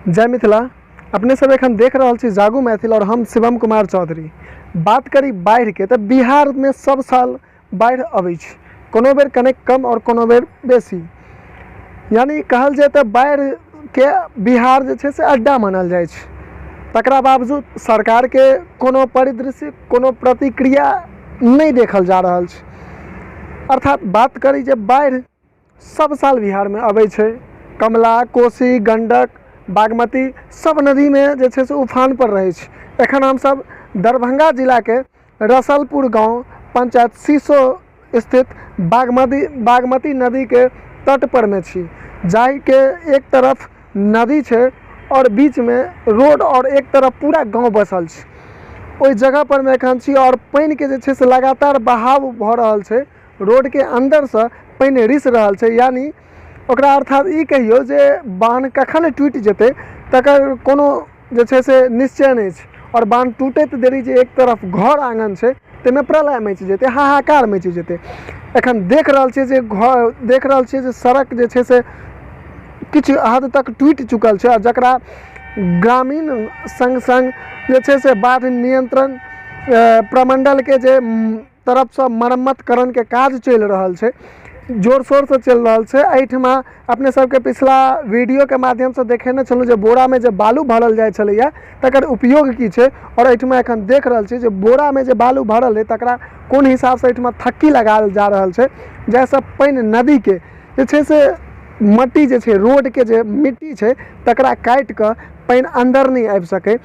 जय मिथिला। अपने सब एखन देख रहल छी जागू मैथिल और हम शिवम कुमार चौधरी। बात करी बाढ़िके तऽ बिहारमे सब साल बाढ़ि अबै छै, कोनो बेर कनेक कम आओर कोनो बेर बेसी। यानि कहल जाय तऽ बाढ़िके बिहार जे छै से अड्डा मानल जाइ छै। तकरा बावजूद सरकारके कोनो परिदृश्य, कोनो प्रतिक्रिया नहि देखल जा रहल छै। अर्थात बात करी जे बाढ़ि सब साल बिहारमे अबै छै। कमला, कोसी, गण्डक, बागमती सब नदीमे जे छै से उफानपर रहै छै। एखन हमसब दरभंगा जिलाके रसलपुर गाँव, पञ्चायत सीसो स्थित बागमती नदीके तटपरमे छी, जाहिके एक तरफ नदी छै आओर बीचमे रोड आओर एक तरफ पूरा गाँव बसल छै। ओहि जगहपरमे एखन छी आओर पानिके जे छै से लगातार बहाव भऽ रहल छै। रोडके अन्दरसँ पानि रिस रहल छै, यानि ओकरा अर्थात ई कहियौ जे बान्ह कखन टूटि जेतै तकर कोनो जे छै से निश्चय नहि छै। आओर बान्ह टूटैत देरी जे एक तरफ घर आङ्गन छै ताहिमे प्रलय मचि जेतै, हाहाकार मचि जेतै। एखन देख रहल छियै जे घर, देख रहल छियै जे सड़क जे छै से किछु हद तक टूटि चुकल छै, आओर जकरा ग्रामीण सङ्ग सङ्ग जे छै से बाढ़ि नियन्त्रण प्रमण्डलके जे तरफसँ मरम्मतकरणके काज चलि रहल छै, जोर शोरसँ चलि रहल छै। एहिठमा अपने सबके पिछला वीडियोके माध्यमसँ देखेने छलहुँ जे बोरामे जे बालू भरल जाइ छलैए तकर उपयोग की छै, आओर एहिठमा एखन देख रहल छी जे बोरामे जे बालू भरल रहै तकरा कोन हिसाबसँ एहिठमा थक्की लगायल जा रहल छै, जाहिसँ पानि नदीके जे छै से मट्टी जे छै, रोडके जे मिट्टी छै तकरा काटि कऽ पानि अन्दर नहि आबि सकै।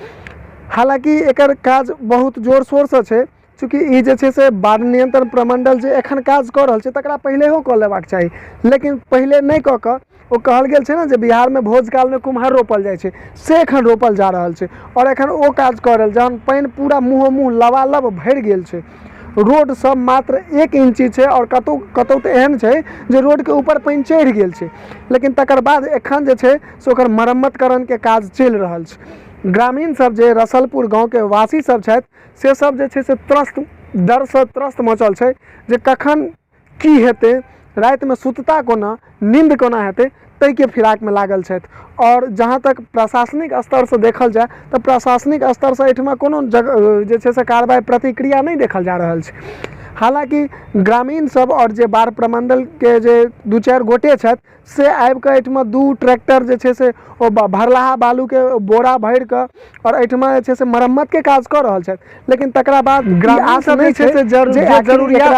हालाँकि एकर काज बहुत जोर शोरसँ छै। चूँकि ई जे छै से बाढ़ि नियन्त्रण प्रमण्डल जे एखन काज कऽ रहल छै तकरा पहिलेहो कऽ लेबाक चाही, लेकिन पहिले नहि कऽ कऽ ओ कहल गेल छै ने जे बिहारमे भोज कालमे कुम्हर रोपल जाइ छै, से एखन रोपल जा रहल छै। आओर एखन ओ काज कऽ रहल, जहन पानि पूरा मुँहो मुँह लबालब भरि गेल छै, रोड सब मात्र 1 इंची छै, आओर कतहु कतहु तऽ एहन छै जे रोडके ऊपर पानि चढ़ि गेल छै, लेकिन तकर बाद एखन जे छै से ओकर मरम्मतकरणके काज चलि रहल छै। ग्रामीण सब जे रसलपुर गाँवके वासी सब छथि से सब जे छै से त्रस्त, डरसँ त्रस्त मचल छै जे कखन की हेतै, रातिमे सुतता कोना, नींद कोना हेतै, ताहिके फिराकमे लागल छथि। आओर जहाँ तक प्रशासनिक स्तरसँ देखल जाय तऽ प्रशासनिक स्तरसँ एहिठमा कोनो जगह जे छै से कार्रवाइ, प्रतिक्रिया नहि देखल जा रहल छै। हालाँकि ग्रामीण सब आओर जे बाढ़ प्रमण्डलके जे 2-4 गोटे छथि से आबिकऽ एहिठमा 2 ट्रैक्टर जे छै से ओ भरलाहा बालूके बोरा भरिकऽ आओर एहिठमा जे छै से मरम्मतके काज कऽ रहल छथि, लेकिन तकरा बाद ग्रामीण सब नहि छै से जरूरियात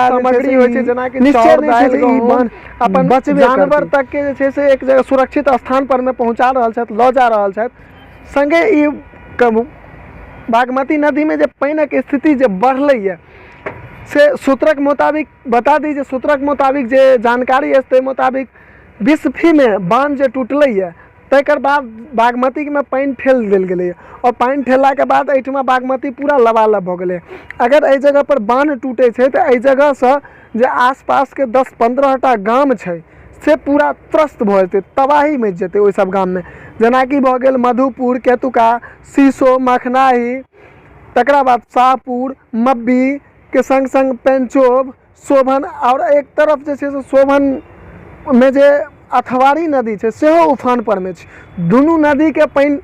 सामग्री होइ छै, जेनाकि निश्चय नहि छै जे ई बान्ह अपन बचबे जानवर तकके जे छै से एक जगह सुरक्षित स्थान परमे पहुँचा रहल छथि, लऽ जा रहल छथि। सङ्गे ई बागमती नदीमे जे पानिक स्थिति जे बढ़लैए से सूत्रक मुताबिक बता दी जे सूत्रक मुताबिक जे जानकारी अछि ताहि मुताबिक बिस्फीमे बान्ह जे टूटलैए तकर बाद बागमतीमे पानि ठेल देल गेलैए, आओर पानि ठेललाके बाद एहिठमा बागमती पूरा लबालब भऽ गेलै। अगर एहि जगहपर बान्ह टूटै छै तऽ एहि जगहसँ जे आसपासके 10-15 टा गाम छै से पूरा त्रस्त भऽ जेतै, तबाही मचि जेतै ओहि सब गाममे। जेनाकि भऽ गेल मधुपुर, केतुका, सीसो, मखनाही, तकरा बाद शाहपुर, मब्बीके सङ्ग सङ्ग पेंचोभ, शोभन, आओर एक तरफ जे छै से शोभनमे जे अथवारी नदी छै सेहो उफान परमे छै। दुनू नदीके पानि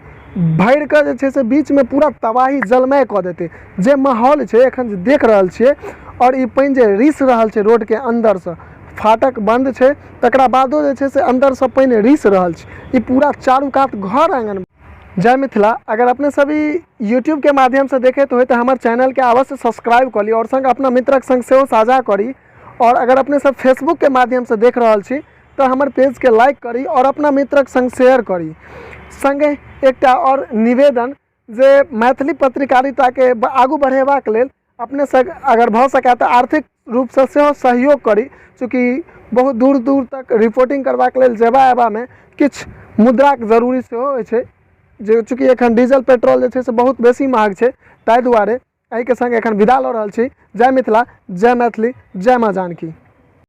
भरि कऽ जे छै से बीचमे पूरा तबाही जलमय कऽ देतै। जे माहौल छै एखन जे देख रहल छियै, आओर ई पानि जे रिस रहल छै रोडके अन्दरसँ, फाटक बन्द छै तकरा बादो जे छै से अन्दरसँ पानि रिस रहल छै। ई पूरा चारू कात घर आङ्गन। जय मिथिला। अगर अपने सब ई यूट्यूबके माध्यमसँ देखैत होइ तऽ हमर चैनलके अवश्य सब्सक्राइब कऽ ली आओर सङ्ग अपना मित्रक सङ्ग सेहो साझा करी। आओर अगर अपने सब फेसबुकके माध्यमसँ देख रहल छी तऽ हमर पेजके लाइक करी आओर अपना मित्रक सङ्ग शेयर करी। सङ्गहि एकटा आओर निवेदन जे मैथिली पत्रकारिताके आगू बढ़ेबाक लेल अपने सब अगर भऽ सकए तऽ आर्थिक रूपसँ सेहो सहयोग करी, चूँकि बहुत दूर दूर तक रिपोर्टिंग करबाक लेल जेबा अयबामे किछु मुद्राके जरूरी सेहो होइ छै, जे चूँकि एखन डीजल पेट्रोल जे छै से बहुत बेसी महग छै, ताहि दुआरे एहिके सङ्ग एखन विदा लऽ रहल छी। जय मिथिला, जय मैथिली, जय माँ जानकी।